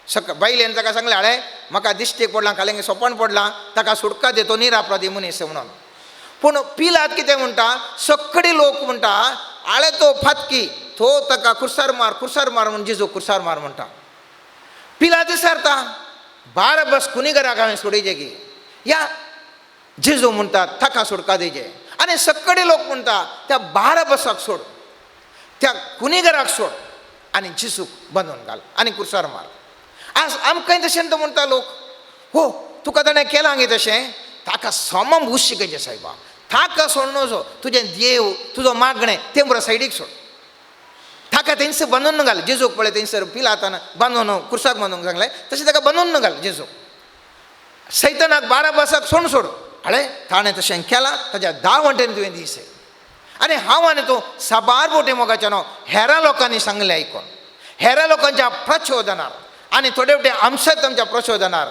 सक बायलेन ताका सांगलें, हाळे म्हाका दिश्टीक पडलां, खालें सोपण पडलां, ताका सुटका दे, तो निरापराधी मनीस म्हणून. पूण पिलात कितें म्हणटा, सगळी लोक म्हणटा हाळे तो फातकी, तो ताका खुर्सार मार, खुर्सार मार म्हूण जेजू खुर्सार मार म्हणटा. पिलात विचारता बाराबस खुनीगराक हांवें सोडयचे की या जेजू म्हणटा ताका सुटका दिवचे? आनी सगळे लोक म्हणटा त्या बाराबसाक सोड, त्या खुनीगराक सोड आनी जेजूक बांदून घाल आनी खुर्सार मार. आज आमकांय तशें तो म्हणटा लोक, हो तुका ताणें केलां गे तशें, ताका समम भूस शिकयचें सायबा, ताका सोड नजो, तुजें देव तुजो मागणें तें बरो सायडीक सोड, ताका थंयसर बांदून घाल. जेजूक पळय थंयसर पिलातान बांदून खुर्साक बांदूंक सांगलें, तशें ताका बांदून घाल जेजूक. सैतानाक बाराबासाक सोड सोड, हाळे ताणें तशें केलां, ताज्या 10 वटेन तुवें दिसय. आनी हांव आनी तूं साबार बोटे मोगाच्या न्हू हेरां लोकांनी सांगलें आयकोन, हेरां लोकांच्या प्रचोदनार आनी थोडे वटे आमच्याच आमच्या प्रचोदनार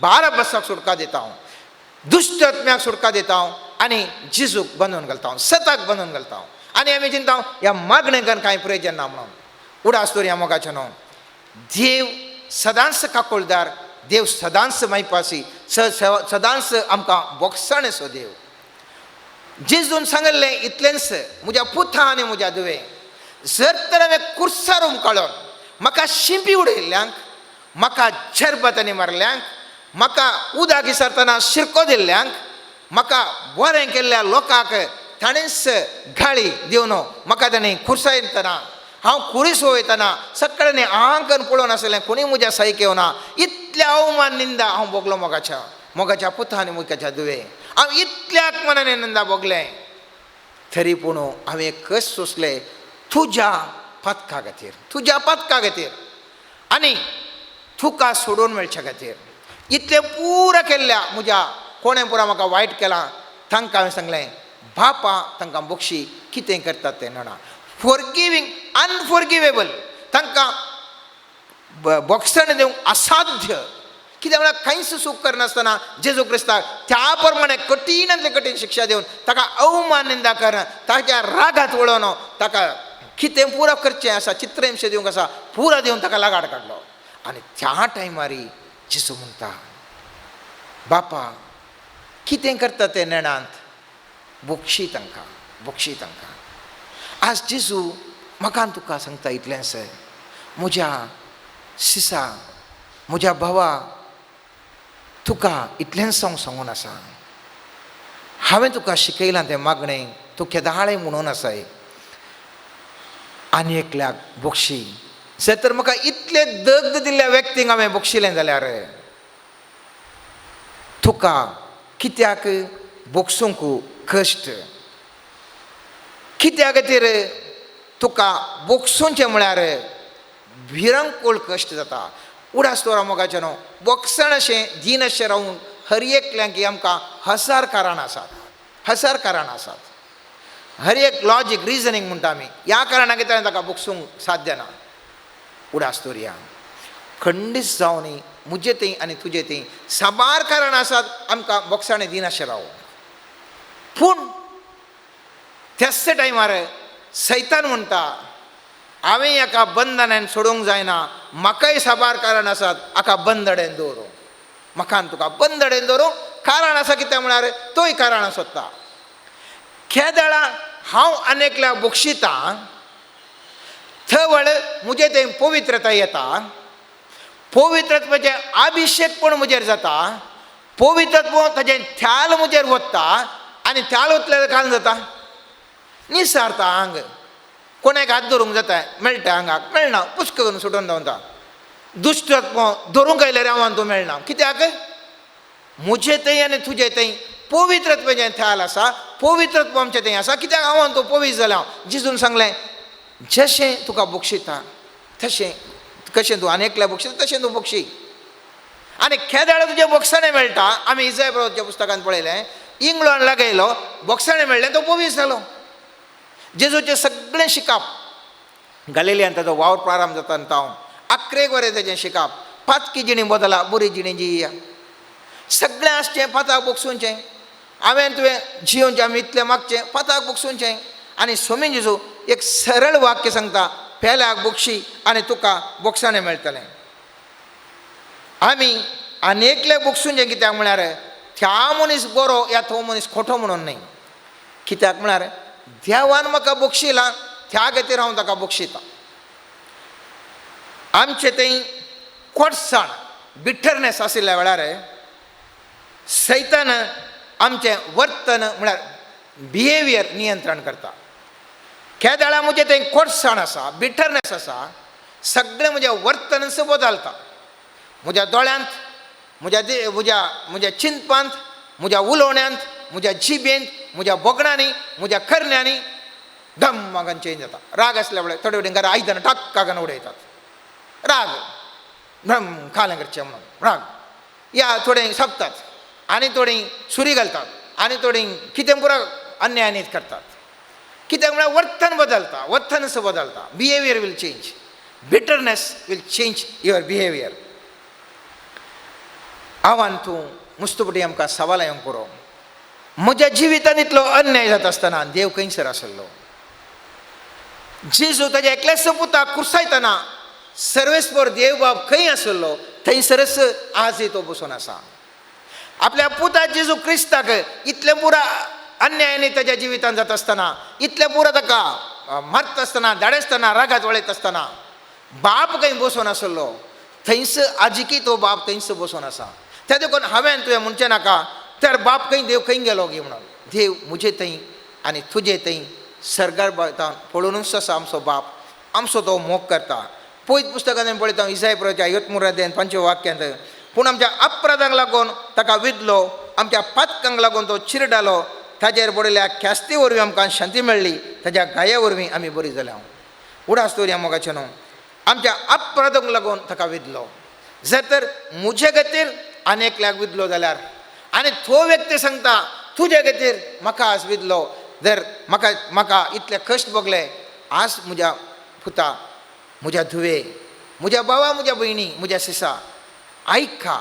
बाराबासाक सुटका दिता हांव, दुश्ट आत्म्याक सुटका दिता हांव आनी जेजूक बांदून घालता हांव, सताक बांदून घालता हांव. आनी आमी चिंता ह्या मागणेकान कांय प्रयोजन ना म्हणून. उडास दवर ह्या मोगाचें न्हू, देव सदांच काकुळदार, देव सदांच मायपासी, सदांच आमकां बोगसाणेचो देव. जेजून सांगिल्लें इतलेंच, म्हज्या पुता आनी म्हज्या धुवे, जर तर हांवें कुर्सार उमकाळून म्हाका शिंपी उडयल्ल्यांक, म्हाका झरबतांनी मारल्यांक, म्हाका उदक विसरतना शिरको दिल्ल्यांक, म्हाका बरें केल्ल्या लोकांक ताणेंच गाळी दिवन म्हाका ताणें खुर्सायतना, हांव खुरीस वयतना सगळ्यांनी आंकन पळोवन आसलें, कोणी म्हज्या सायक येवना, इतल्या अवमान निंदा हांव भोगलो मोगाच्या, मोगाच्या पुता आनी मोगाच्या धुवे, हांव इतल्या अपमानाने निंदा भोगलें, तरी पूण हांवें कस सोंसलें तुज्या पातका खातीर, तुज्या पातका खातीर आनी तुका सोडून मेळच्या खातीर. इतलें पुरा केल्ल्या म्हज्या कोणें पुरा म्हाका वायट केलां तांकां हांवें सांगलें, बापा तांकां बक्षी, कितें करतात तें जाणा. फॉरगिवींग अनफॉरगिवेबल, तांकां बोगसण दिवंक असाध्य. कित्याक म्हळ्यार कांयच चूक करनासतना जेजू क्रिस्ताक त्या प्रमाणे कठीणांतले कठीण शिक्षा दिवन ताका अवमान निंदा कर, ताच्या रागात वळोवन ताका कितें पुरो करचें आसा, चित्रहिंसा दिवंक आसा पुरो दिवन ताका लागाड काडलो. आनी त्या टायमार जेजू म्हणटा, बापा कितें करता तें नेणांत, बक्षी तांकां, बक्षी तांकां. आज जेजू म्हाका आनी तुका सांगता इतलेंच, म्हज्या सिसा, म्हज्या भावा, तुका इतलेंच हांव सांगून आसा, हांवें तुका शिकयलां तें मागणें तूं केदाळें म्हणून आसाय, आनी एकल्याक बक्षी, जर तर म्हाका इतले दग्ध दिल्ल्या व्यक्तींक हांवें बक्षिलें जाल्यार तुका कित्याक बक्षूंक कश्ट, कित्या खातीर तुका बक्षुंचें म्हळ्यार भिरंकूळ कश्ट जाता. उडास दवरा मोगाचें न्हू, बक्षण अशें दीन अशें रावून हर एकल्यांक आमकां हजार कारणां आसात, हजार कारणां आसात. हर एक लॉजीक रिजनींग म्हणटा आमी, ह्या कारणा खातीर ताका बक्षूंक साध्य ना. उडास दवरया, खंडीत जावनी म्हजे थंय आनी तुजे थंय साबार कारणां आसात आमकां बक्षाणे दिनाशें रावूं. पूण त्याच टायमार सैतान म्हणटा हांवें हाका बंधनान सोडूंक जायना, म्हाकाय साबार कारण आसात हाका बंदडेन दवरूं, म्हाका आनी तुका बंदडेन दवरूं. कारण आसा कितें म्हळ्यार तोय कारणां सोदता. केदळा हांव आनी एकल्या बक्षितां थवळ म्हजे थंय पवित्रता येता, पवित्रत्वाचें अभिशेक पण म्हजेर जाता, पवित्रत्व ताजें थ्याल म्हजेर वता आनी थ्याल वतल्यार कारण जाता निसारता आंग. कोणाक हात धरूंक जाता मेळटा, आंगाक मेळना, पुष्क करून सुटून धांवता. दुश्टत्व धरूंक आयल्यार हांव तूं मेळना, कित्याक म्हजे थंय आनी तुजे थंय पवित्रत्वाचें थ्याल आसा, पवित्रत्व आमचें थंय आसा, कित्याक हांव तूं पवित्र जालें. जेजून सांगलें जशें तुका बक्षिता तशें कशें तूं आनी एकल्या बक्षिता तशें तूं बक्षी. आनी केदाळ तुजें बक्षाणें मेळटा. आमी इजाय प्रभुच्या पुस्तकान पळयलें, इंग्लंड लागयलो बक्षाणें मेळ्ळें तो पवित्र जालो. जेजूचें सगळें शिकप गालिलियान ताजो वावर प्रारंभ जाता आनी हांव आक्रेक वरें ताजें शिकप, पातकी जिणी बदला बरी जिणी जिया, सगळें आसचें पाताक बक्षुंचें, हांवें तुवें जियोवचें आमी इतलें मागचें पाताक बक्षुंचें. आनी स्वामी जेजू एक सरळ वाक्य सांगता, पेल्याक बक्षी आनी तुका बक्षाणें मेळटलें. आमी आनी एकले बक्षुंचें कित्याक म्हळ्यार त्या मनीस बरो या तो मनीस खोटो म्हणून न्हय, कित्याक म्हळ्यार देवान म्हाका बक्षिला त्या खातीर हांव ताका बक्षितां. आमचे थंय कोटसाण बिटरनेस आशिल्ल्या वेळार सैतान आमचें वर्तन म्हळ्यार बिहेवियर नियंत्रण करता. केदळा म्हजें थंय कोटसाण आसा, बिटरनेस आसा, सगळें म्हजें वर्तनच बदलता. म्हज्या दोळ्यांत, म्हज्या म्हज्या म्हज्या चिंतपांत, म्हज्या उलोवण्यांत, म्हज्या जिबेंत, म्हज्या बोगणांनी, म्हज्या करण्यांनी दम मागान चेंज जाता. राग आसल्या वेळार थोडे वटेन घरा आयदनां टाक उडयतात, राग भ्रम खालें करचें म्हणून राग, या थोडे सोंपतात आनी थोडीं सुरी घालतात आनी थोडीं कितें पुरो अन्यायानीत करतात. कित्याक म्हळ्यार वर्तन बदलता, वर्तनच बदलता. Behaviour will change, bitterness will change your behaviour. आव्हान तूं मुस्तुपटी आमकां सवाल येवंक पुरो. म्हज्या जिवितांत इतलो अन्याय जाता आसतना देव खंयसर आसलो? जेजू ताज्या एकल्याच पुताक कुर्सायतना सर्वेस्पर देव बाब खंय आसलो? थंयसरच आजय तो बसून आसा. आपल्या पुता जेजू क्रिस्ताक इतलें पुरा अन्यायानी ताज्या जिवितांत जाता आसतना, इतलें पुरा ताका मारता आसतना, धाडसतना, रागात वळयता आसतना बाप खंय बसून आसलो? थंयस आजिकी तो बाप थंयस बसून आसा. त्या देखून हांवें तुवें म्हणचें नाका तर बाप खंय, देव खंय गेलो गी म्हणून. देव म्हजे थंय आनी तुजे थंय सर्गार पळोवनूच आसा आमचो बाप, आमचो तो मोग करता. पयत पुस्तकांत पळयता इसाय प्रभुच्या यत्मुराध्यान 5 वाक्यांत, पूण आमच्या अपराधांक लागून ताका विदलो, आमच्या पातकांक लागून तो चिरडालो, ताजेर पडिल्ल्या ख्यास्ती वरवीं आमकां शांती मेळ्ळी, ताज्या गाया वरवीं आमी बरी जाल्या. उडास दवरया मोगाचें न्हू, आमच्या अपराधांक लागून ताका विदलो. जर तर म्हजे खातीर आनी एकल्याक विदलो जाल्यार आनी तो व्यक्ती सांगता तुजे खातीर म्हाका आज विदलो, जर म्हाका म्हाका इतले कश्ट भोगले, आज म्हज्या पुता, म्हज्या धुवे, म्हज्या भावा, म्हज्या भयणी, म्हज्या सिसा आयका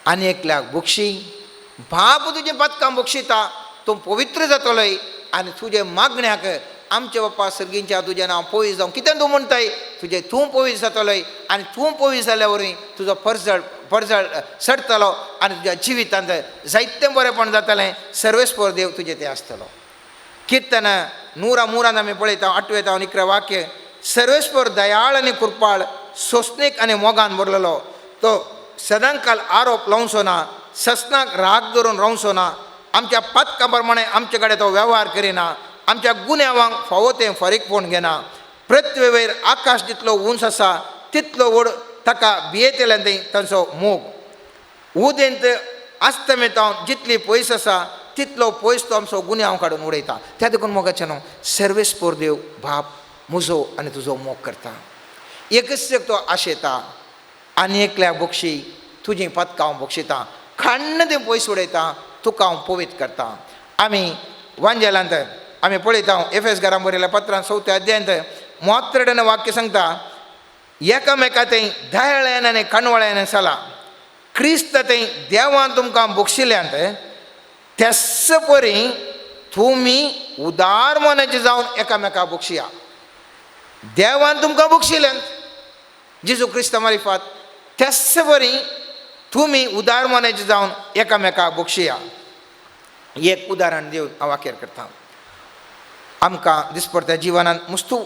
आनी एकल्याक बक्षी. बाप तुजें पातकां बक्षिता, तूं पवित्र जातलोय आनी तुजे मागण्याक आमचे बाप्पा सर्गींच्या तुजें नांव पवित्र जावं. कितें तूं म्हणटाय तुजें तूं पवित्र जातलोय आनी तूं पवित्र जाल्या वरवीं तुजो परजळ परजळ सडतलो आनी तुज्या जिवितांत जायतें बरेंपण जातलें. सर्वेस्पर देव तुजें तें आसतलो. किर्तन 103 आमी पळयता 8 आनी 11 वाक्य, सर्वेस्पर दयाळ आनी कृपाळ, सोंसणीक आनी मोगान भरलेलो, तो सदांकाल आरोप लावचो ना, ससनाक राग धरून रावचो ना, आमच्या पातकां प्रमाणे आमचे कडेन तो वेव्हार करिना, आमच्या गुन्यांवांक फावो तें फारीकपण घेना. पृथ्वे वयर आकाश जितलो उंच आसा तितलो व्हड ताका भियेतल्यान तांचो मोग. उदेंत आस्तमेतावन जितली पयस आसा तितलो पयस तो आमचो गुन्यांव काडून उडयता. त्या देखून मोगाचें न्हू सर्वेस्पोर देव बाप म्हजो आनी तुजो मोग करता. एकच एक तो आशेता आनी एकल्या बक्षी तुजी पदकां हांव बक्षितां, खाण्ण तें पयस उडयता, तुका हांव पवित्र करता. आमी वांजेलांत आमी पळयता एफएस घरां बरयल्या पत्रान चवथ्या अध्यायांत मोत्रेडेन वाक्य सांगता, एकामेका थंय दयाळ्यान आनी काणवळ्यान चला, क्रिस्त थंय देवान तुमकां बक्षिल्यांत त्याच परी तुमी उदार मनाचे जावन एकामेका बक्षिया. देवान तुमकां बक्षिल्यांत जेजू क्रिस्ता मारिफात, त्याच परी तुमी उदार मनाचे जावन एकामेका बक्षिया. एक उदाहरण दिवन हांव वाक्यर करता. आमकां दिसपडत्या जिवनांत मुस्तू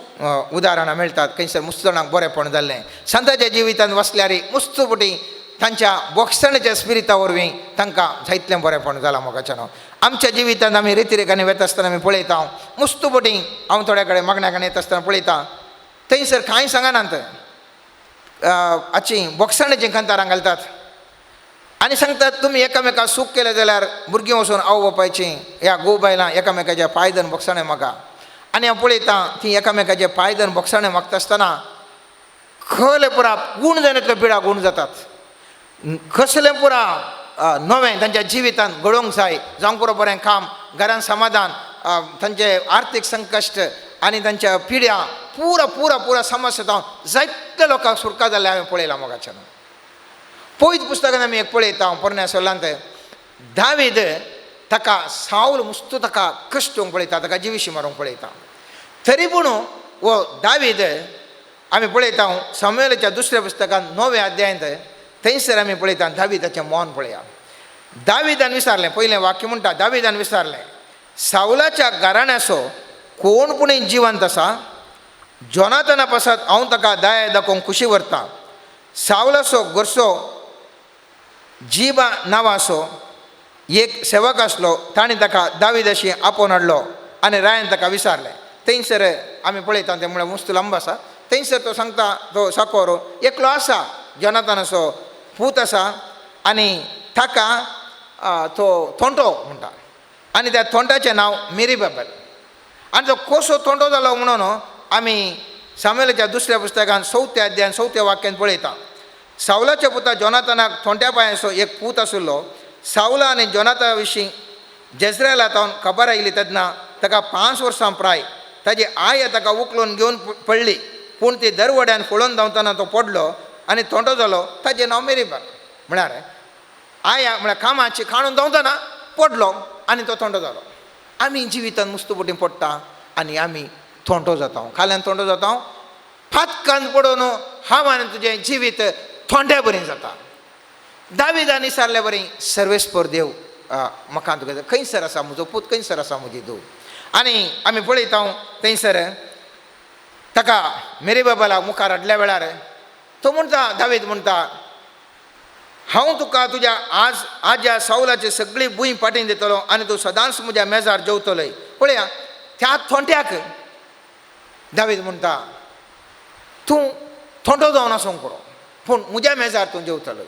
उदाहरणां मेळटात. खंयसर मुस्तू जाणांक बरेंपण जाल्लें संताच्या जिवितांत वसल्यार मुस्तू पटी तांच्या बोगसण्याच्या स्पिरिता वरवीं तांकां जायतलें बरेंपण जालां. मोगाच्यान आमच्या जिवितांत आमी रितिरेखांनी वता आसतना आमी पळयता मुस्तू पटी हांव थोड्या कडेन मागण्या कडेन येता आसतना पळयता थंयसर कांय सांगनात, हाची बोगसण्याचीं कांतारां घालतात आनी सांगतात तुमी एकामेका सूख केलें जाल्यार भुरगीं वचून आवय बापायचीं ह्या घोव बायलां एकामेकाच्या पांय धरून बोगसणें मागा. आनी हांव पळयतां ती एकामेकाचे पांय धरून बोगसणें मागता आसतना खले पुरा गूण जायनातले पिडा गूण जातात, कसलें पुरा नवें तांच्या जिवितांत घडोवंक जाय, जावंक पुरो बरें काम, घरान समाधान, तांचे आर्थीक संकश्ट आनी तांच्या पिड्या पुरा पुरा पुरा समस्या जावन जायते लोकांक सुटका जाल्लें हांवें पळयलां. मोगाच्यान पयत पुस्तकान आमी एक पळयता पोरण्या सोलांत दावीद ताका सावल मुस्तू ताका कश्ट येवंक पळयता, ताका जिविशी मारूंक पळयता. तरी पूण हो दावीद आमी पळयता सामुएलाच्या दुसऱ्या पुस्तकान 9व्या अध्यायांत थंयसर आमी पळयता दावीदाचें मौन पळया. दावीदान विचारलें, पयलें वाक्य म्हणटा, दावीदान विचारलें सावलाच्या घराण्याचो कोण पुणी जिवंत आसा? जोनाथना पासत हांव ताका दया दाखोवंक खुशी व्हरता. सावलाचो घरचो जिबा नांवाचो एक सेवक आसलो, ताणें ताका दावीदाशी आपोवन हाडलो आनी रायान ताका विचारलें. थंयसर आमी पळयता तें म्हळ्यार मुस्तू लांब आसा. थंयसर तो सांगता तो साकोर एकलो आसा जोनाथनाचो पूत आसा आनी ताका तो थोंटो म्हणटा आनी त्या थोंटाचें नांव मेरीबाबल. आनी तो कसो थोंटो जालो म्हणून आमी सामुएलाच्या दुसऱ्या पुस्तकान 4थ्या अध्यायान 4थ्या वाक्यान पळयता. सावलाच्या पुता जोनाथनाक थोंट्या पांयांचो एक पूत आशिल्लो. सावला आनी जोनाथा विशीं जेजरेला तावन खबर आयली तेन्ना ताका 5 वर्सां प्राय ताजी I ताका उखलून घेवन पडली, पूण ती दरवड्यान फळोवन धांवतना तो पडलो आनी थोंटो जालो. ताजें नांव मेरीबाल. म्हळ्यार आया म्हळ्यार कामाची खाणून धांवतना पडलो आनी तो थोंटो जालो. आमी जिवितान मुस्तू पटी पडटा आनी आमी थोंटो जाता, खाल्यान थोंटो जाता, फातकान पडून हांव आनी तुजें जिवीत थोंड्या बरी जाता. दावीदान विचारल्या बरी सर्वेस्पर देव म्हाका तुका खंयसर आसा म्हजो पूत, खंयसर आसा म्हजी धूव? आनी आमी पळयता थंयसर ताका मेरी बाबाला मुखार हाडल्या वेळार तो म्हणटा, दावीद म्हणटा, हांव तुका तुज्या आज आज्या सावलाची सगळी भूंय पाटीन दितलो आनी तूं सदांच म्हज्या मेजार जेवतलोय. पळया त्या थोंट्याक दावीद म्हणटा तूं थोंटो जावन आसूंक पुरो, पूण म्हज्या मेजार तूं जेवतलोय,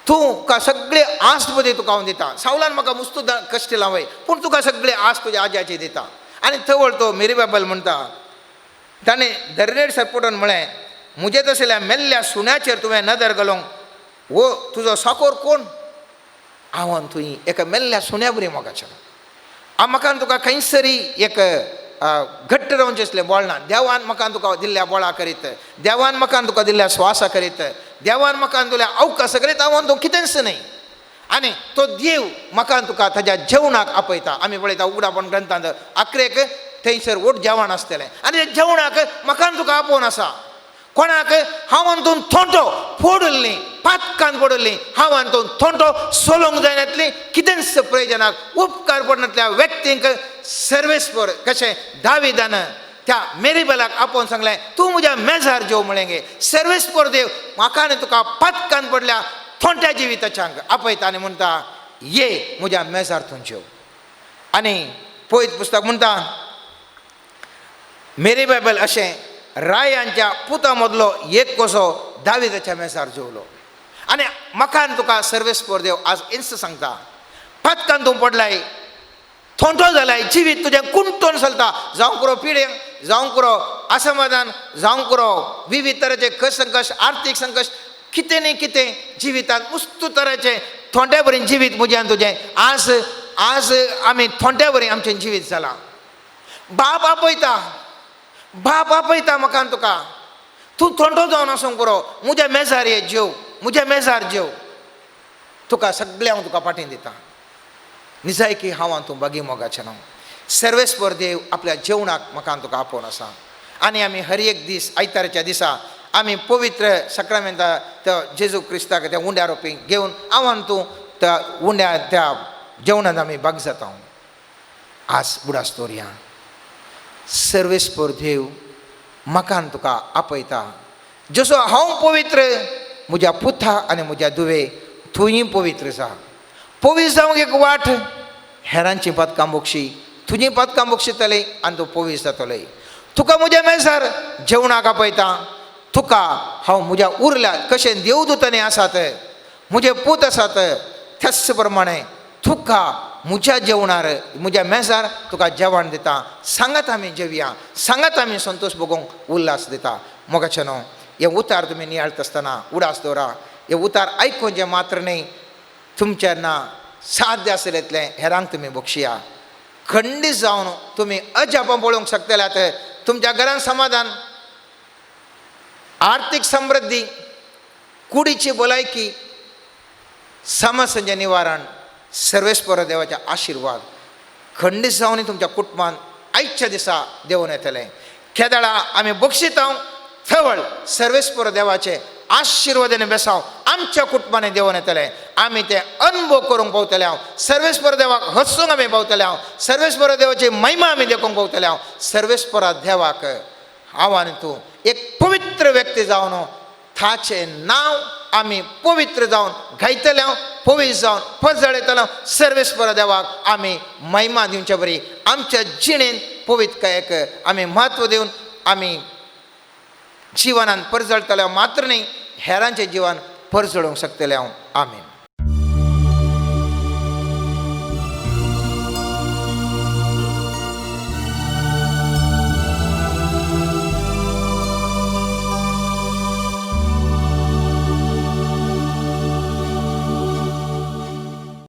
तूं का सगळे आस पळय तुका हांव दिता. सावलान म्हाका मुस्तू कश्ट लावय, पूण तुका सगळे आस तुज्या आज्याची दिता. आनी थवळ तो मेरी बाबल म्हणटा, ताणें दर्रेड सरपटून म्हळें म्हजे तसल्या मेल्ल्या सुण्याचेर तुवें नदर घालूंक हो तुजो साकोर कोण? हांव आनी तुवें एका मेल्ल्या सुण्या बरी मोगाचें हांव म्हाका तुका खंयसरी एक घट्ट रावचें आसलें बोळ ना. देवान म्हाका तुका दिल्ल्या बोळा करीत, देवान म्हाका तुका दिल्ल्या स्वासा करीत, देवान म्हाका दिल्ल्या अवकाशा करीत हांव तूं कितेंच न्हय. आनी तो देव म्हाका तुका ताज्या जेवणाक आपयता. आमी पळयता उगडापण ग्रंथांत आखरेक थंयसर ओट जेवण आसतलें आनी त्या जेवणाक म्हाका तुका आपोवन आसा. कोणाक? हांव तूं थोंटो फोडुल्ली, पातकान पडुल्ली, हांव तूं थोंटो सोलोंक जायनातली, कितेंच प्रयोजनाक उपकार पडनातल्या व्यक्तींक सर्वेस्पर कशें दावीदान त्या मेरीबेलाक आपोवन सांगलें तूं म्हज्या मेजार जेव म्हळें गे. सर्वेस्पर देव म्हाका आनी तुका पातकान पडल्या थोंट्या जिविताच्या आपयता आनी म्हणटा ये म्हज्या मेजार तूं जेव. आनी पयत पुस्तक म्हणटा मेरी बायबल अशें रायांच्या पुता मदलो एक कसो दाविदाच्या मेजार जेवलो. आनी म्हाका आनी तुका सर्वेस्पर देव आज इंस सांगता, पातकान तूं पडलाय, थोंटो जालाय, जिवीत तुजें कुंटोन चलता, जावं पुरो पिडें, जावं पुरो असमाधान, जावं पुरो विविध तरेचे संकश्ट, आर्थीक संकश्ट, कितें न्ही कितें जिवितांत उस्तू तरेचें थोंट्या बरी जिवीत म्हजें आनी तुजें. आज आज आमी थोंट्या बरी आमचें जिवीत जालां. बाप आपयता, बाप आपयता म्हाका आनी तुका, तूं थोंटो जावन आसूंक पुरो, म्हज्या मेजार ये जेव, म्हज्या मेजार जेव, तुका सगळें हांव तुका पाटीन दिता. निजायकी हांव आनी तूं बागी मोगाचें न्हू. सर्वेस्पर देव आपल्या जेवणाक म्हाका आनी तुका आपोवन आसा. आनी आमी हर एक दीस आयताराच्या दिसा आमी पवित्र सक्रामेंता त्या जेजू क्रिस्ताक त्या उंड्या रोपी घेवन हांव आनी तूं त्या उंड्या त्या जेवणांत आमी भाग जाता. आज उडास दवरया, सर्वेस्पर देव म्हाका आनी तुका आपयता, जसो हांव पवित्र म्हज्या पुता आनी म्हज्या धुवे तूंय पवित्र जा. पवित्र जावंक एक वाट, हेरांची पातकां बोगशी, तुजी पातकां बोगशितली आनी तूं पवित्र जातली. तुका म्हज्या मेजार जेवणाक आपयता, तुका हांव म्हज्या उरल्या कशें देवदूतांनी आसात, म्हजे पूत आसात, त्याच प्रमाणे तुका म्हज्या जेवणार म्हज्या मेजार तुका जेवण दिता. सांगात आमी जेवया, सांगात आमी संतोश भोगोवंक उल्हास दिता. मोगाचें न्हू हें उतार तुमी नियाळटा आसतना उडास दवरा. हें उतार आयकुचें मात्र न्ही, तुमच्या ना साध्य आसलें हेरांक तुमी बक्षिया. खंडीत जावन तुमी अजापां पळोवंक शकतल्यात. तुमच्या घरान समाधान, आर्थीक समृद्धी, कुडीची भलायकी, समस्यांचें निवारण, सर्वेस्पर देवाचे आशिर्वाद खंडीत जावन तुमच्या कुटुंबान आयच्या दिसा देवून येतलें. केदळा आमी बक्षितांव थवळ सर्वेस्पर देवाचे आशिर्वादाने बेसांव आमच्या कुटुंबाने देवून येतलें. आमी ते अनुभव करूंक पावतले हांव, सर्वेस्पर देवाक हसूंक आमी पावतले हांव, सर्वेस्पर देवाची महिमा आमी देखूंक पावतले हांव. सर्वेस्परा देवाक हांव आनी तूं एक पवित्र व्यक्ती जावन ताचें नांव आमी पवित्र जावन गायतले हांव, पवित्र जावन परजळयतले हांव. सर्वेस्पर देवाक आमी महिमा दिवचे बरी आमच्या जिणेंत पवित्रकायेक आमी म्हत्व दिवन आमी जिवनान परजळटले मात्र न्ही, हेरांचें जिवन परजळोवंक शकतले हांव. आमीन.